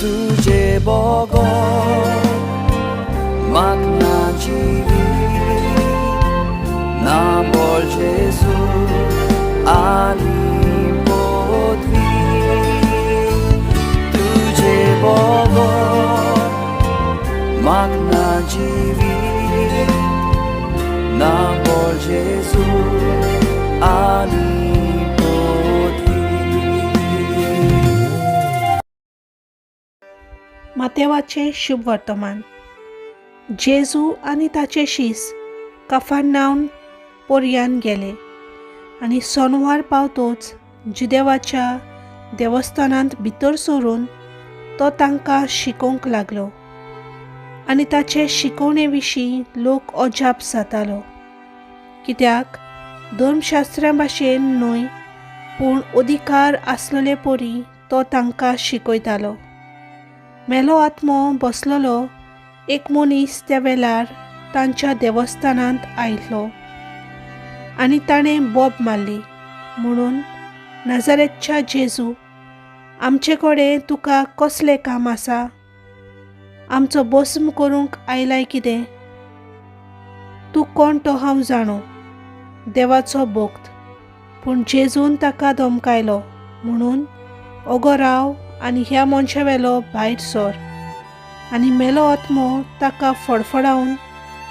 तुजे बगर म्हाक ना जिवीत ना बोल जेजू आनी पदवी तुजे बगर म्हाक ना जिवीत ना बोल जेजू आनी पदवी. मातेवाचें शुभ वर्तमान. जेजू आनी ताचे शीस कफरनावन पोरयान गेले आनी सोनवार पावतोच जुदेवाच्या देवस्थानांत भितर सरून तो तांकां शिकोवंक लागलो आनी ताचे शिकवणे विशीं लोक अजाप जातालो, कित्याक धर्मशास्त्रा भाशेन न्हय पूण अधिकार आसलेले परी तो तांकां शिकयतालो. मेलो आत्मो बसलेलो एक मनीस त्या वेळार तांच्या देवस्थानांत आयलो आनी ताणें बोब मारली म्हणून, नाजारेतच्या जेजू, आमचे कडेन तुका कसलें काम आसा? आमचो भस्म करूंक आयलाय कितें? तूं कोण तो हांव जाणो, देवाचो भक्त. पूण जेजून ताका धमकायलो म्हणून, ओगो राव आनी ह्या मनशा वेलो भायर सर. आनी मेलो आत्मो ताका फडफडावन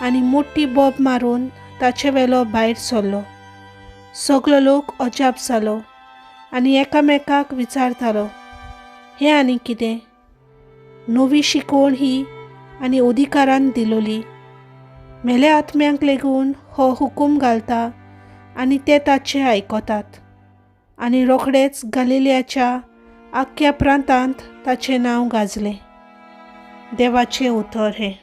आनी मोठी बोब मारून ताचे वेलो भायर सरलो. सगलो लोक अजाप जालो आनी एकामेकाक विचारतालो, हें आनी कितें नवी शिकवण ही आनी अधिकारान दिलोली? मेल्या आत्म्यांक लेगून हो हुकूम घालता आनी ते ताचे आयकतात. आनी रोखडेच गालिलियाच्या आख्ख्या प्रांतांत ताचें नांव गाजलें. देवाचें उतर हें.